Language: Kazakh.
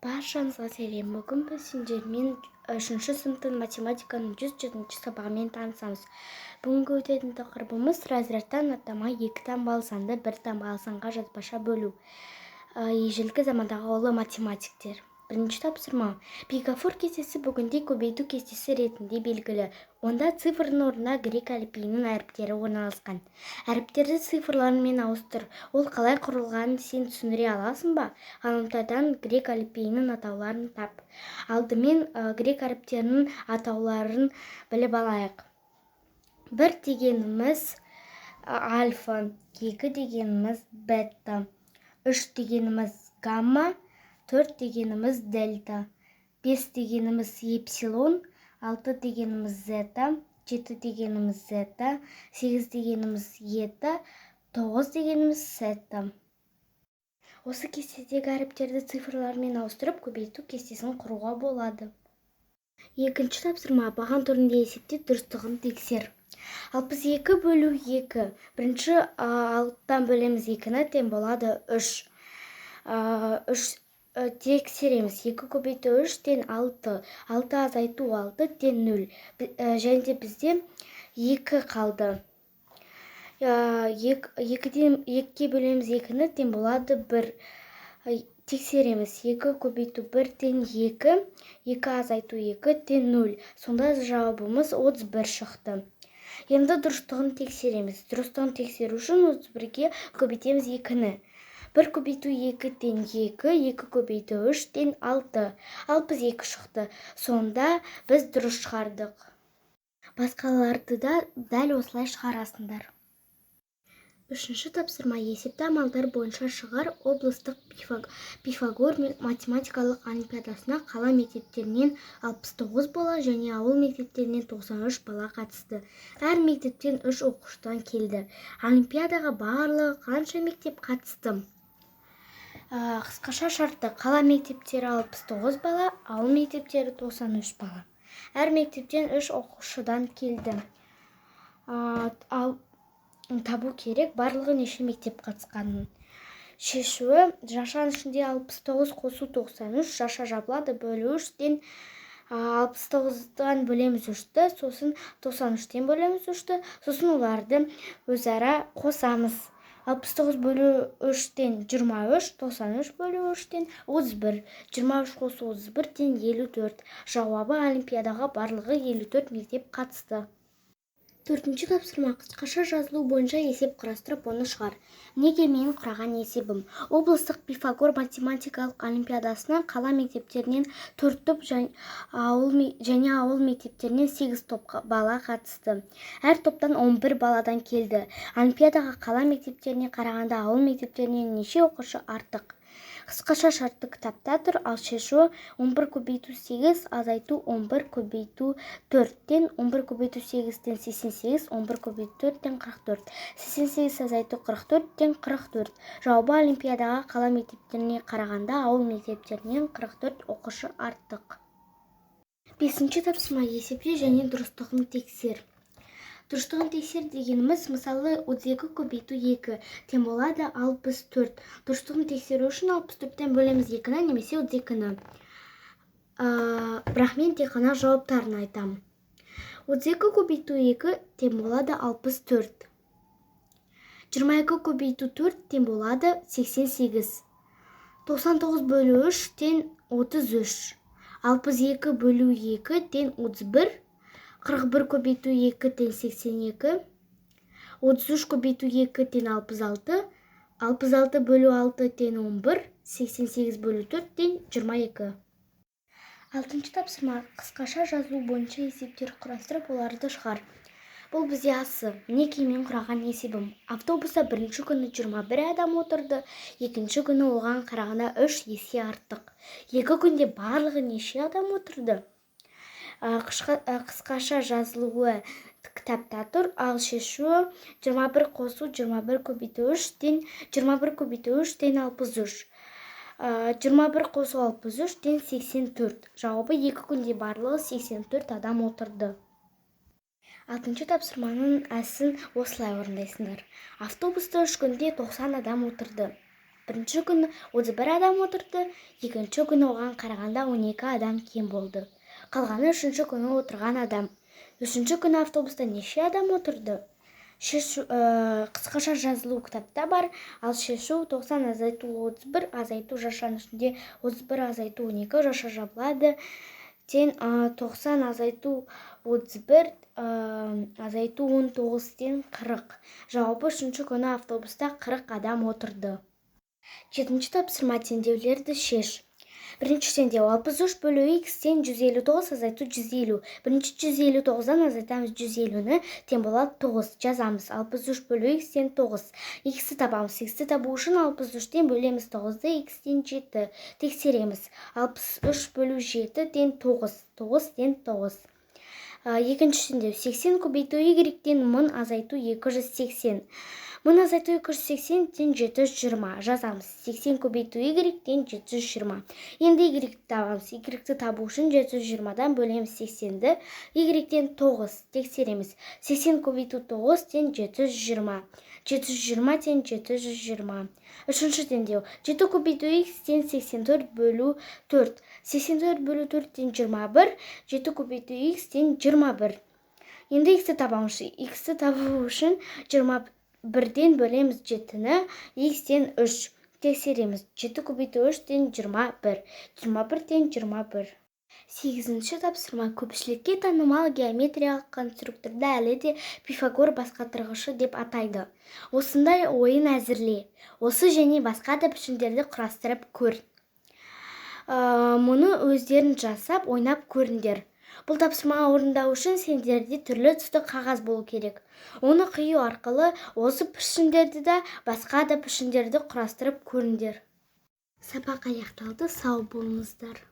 Баршаңызға сәлем! Бүгін біз сендермен үшінші сыныптың математиканың 107 сабағымен танысамыз. Бүгінгі өтетін тақырыбымыз: разрядтан атама, екі таңбалы санды бір таңбалы санға жазбаша бөлу, ежелгі замандағы ұлы математиктер. Бірінші тапсырма. Пифагор кестесі бүгінде көбейту кестесі ретінде белгілі. Онда цифрдың орнына грек әліпбиінің әріптері орналасқан. Әріптерді цифрлармен ауыстыр. Ол қалай құрылғанын сен түсіндіре аласың ба? Ғаламтордан грек әліпбиінің атауларын тап. Алдымен грек әріптерінің атауларын біліп алайық. Бір дегеніміз альфа, екі дегеніміз бета, үш дегеніміз гамма, төрт дегеніміз дельта, бес дегеніміз эпсилон, алты дегеніміз зета, жеті дегеніміз зета, сегіз дегеніміз ета, тоғыз дегеніміз сета. Осы кестедегі әріптерді цифрлармен ауыстырып, көбейту кестесін құруға болады. Екінші тапсырма. Баған түрінде есепте, дұрыстығын тексер. 62 бөлу 2. Бірінші алтыдан бөлеміз екіні, тең болады үш. Үш. Тексереміз: екі көбейту үш тең алты, алты азайту алты тең нөл. Және де бізде екі қалды. Екіден екіге бөлеміз екіні, тең болады бір. Тексереміз: екі көбейту бір тең екі, екі азайту екі тең нөл. Сонда жауабымыз 31 шықты. Енді дұрыстығын тексереміз. Дұрыстығын тексеру үшін 31-ге көбейтеміз екіні. Бір көбейту екі тең екі, екі көбейту үш тең алты, 62 шықты. Сонда біз дұрыс шығардық. Басқаларды да дәл осылай шығарасыңдар. Үшінші тапсырма. Есепті амалдар бойынша шығар. Облыстық Пифагор математикалық олимпиадасына қала мектептерінен 69 бала және ауыл мектептерінен 93 бала қатысты. Әр мектептен үш оқушыдан келді. Олимпиадаға барлығы қанша мектеп қатысты? Қысқаша шарты: қала мектептері 69 бала, ауыл мектептері 93 бала. Әр мектептен үш оқушыдан келді. Ал табу керек барлығы неше мектеп қатысқанын. Шешуі: жақшаның ішінде 69 қосу 93, жақша жабылады, бөлу үштен. 69-дан бөлеміз үшті, сосын 93-тен бөлеміз үшті, сосын оларды өзара қосамыз. 69 бөлу үштен 23, 93 бөлу үштен 31. 23 қосу 31 тең 54. Жауабы: олимпиадаға барлығы 54 мектеп қатысты. Төртінші тапсырма. Қысқаша жазылу бойынша есеп құрастырып, оны шығар. Неге менің құраған есебім? Облыстық Пифагор математикалық олимпиадасына қала мектептерінен төрт топ және ауыл мектептерінен сегіз топ бала қатысты. Әр топтан 11 баладан келді. Олимпиадаға қала мектептеріне қарағанда ауыл мектептерінен неше оқушы артық? Қысқаша шарты кітапта тұр, ал шешуі: 11 көбейту 8 азайту 11 көбейту 4-тен 11 көбейту 8-тен 88, 11 көбейту 4-тен 44. 88 азайту 44-тен 44. Жауабы: олимпиадаға қала мектептеріне қарағанда ауыл мектептерінен 44 оқушы артық. Бесінші тапсырма. Есепте және дұрыстығын тексер. Дұрыстығын тексер дегеніміз, мысалы, 32 көбейту 2 тең болады 64. Дұрыстығын тексеру үшін 64-тен бөлеміз 2-ні немесе 32-ні. Бірақ мен тек қана жауаптарын айтамын. 32 көбейту 2 тең болады 64. 22 көбейту 4 тең болады 88. 99 бөлу 3 тең 33. 62 бөлу 2 тең 31. 41 көбейту 2 тең 82. 33 көбейту 2 тең 66. 66 бөлу 6 тең 11. 88 бөлу 4 тең 22. Алтыншы тапсырма. Қысқаша жазылу бойынша есептер құрастырып, оларды шығар. Бұл бізде асы. Мінекей мен құраған есебім. Автобуста бірінші күні 21 адам отырды, екінші күні оған қарағанда үш есе артық. 2 күнде барлығы неше адам отырды? Қысқаша жазылуы кітапта тұр, ал шешуі: 21 қосу 21 көбейту 3 тең 21 көбейту 3 тең 63. 21 қосу 63 тең 84. Жауабы: 2 күнде барлығы 84 адам отырды. Алтыншы тапсырманың әсін осылай орындайсыңдар. Автобуста 3 күнде 90 адам отырды. Бірінші күні 31 адам отырды, екінші күні оған қарағанда 12 адам кем болды. Қалғаны үшінші күні отырған адам. Үшінші күні автобуста неше адам отырды? Шешу, қысқаша жазылу кітапта бар, ал шешу: 90 азайту 31 азайту жақшаның ішінде 31 азайту 12, жақша жабылады, тең 90 азайту 31 азайту 19 тең 40. Жауабы: үшінші күні автобуста 40 адам отырды. Жетінші тапсырма: теңдеулерді шеш. Бірінші теңдеу: 63 бөлу х тең 159 азайту 150. Бірінші 159-дан азайтамыз 150-ні, тең болады 9. Жазамыз: 63 бөлу х тең 9. Х-ті табамыз. Х-ті табу үшін 63-тен бөлеміз 9-ды, х тең 7. Тексереміз: 63 бөлу 7 тең 9, 9 тең 9. Екінші теңдеу: 80 көбейту y тең 1000 азайту 280. 1000 азайту 280 тең 720. Жазамыз: 80 көбейту y тең 720. Енді y табамыз. Y-ті табу үшін 720-дан бөлеміз 80-ді, y тең 9. Тексереміз: 80 көбейту 9 тең 720, 720 тең 720. Үшінші теңдеу: 7 көбейту х тең 84 бөлу 4. 84 бөлу 4 тең 21, 7 көбейту х тең 21. Енді х-ті табамыз. Х-ті табу үшін 21-ден бөлеміз 7-ні, х тең 3. Тексереміз: 7 көбейту 3 тең 21, 21 тең 21. Сегізінші тапсырма: көпшілікке танымал геометриялық конструкторды әлі де «Пифагор басқатырғышы» деп атайды. Осындай ойын әзірле. Осы және басқа да пішіндерді құрастырып көр. Мұны өздерің жасап, ойнап көріңдер. Бұл тапсырманы орындау үшін сендерде түрлі түсті қағаз болу керек. Оны қию арқылы осы пішіндерді де, басқа да пішіндерді құрастырып көріңдер. Сабақ аяқталды. Сау болыңыздар.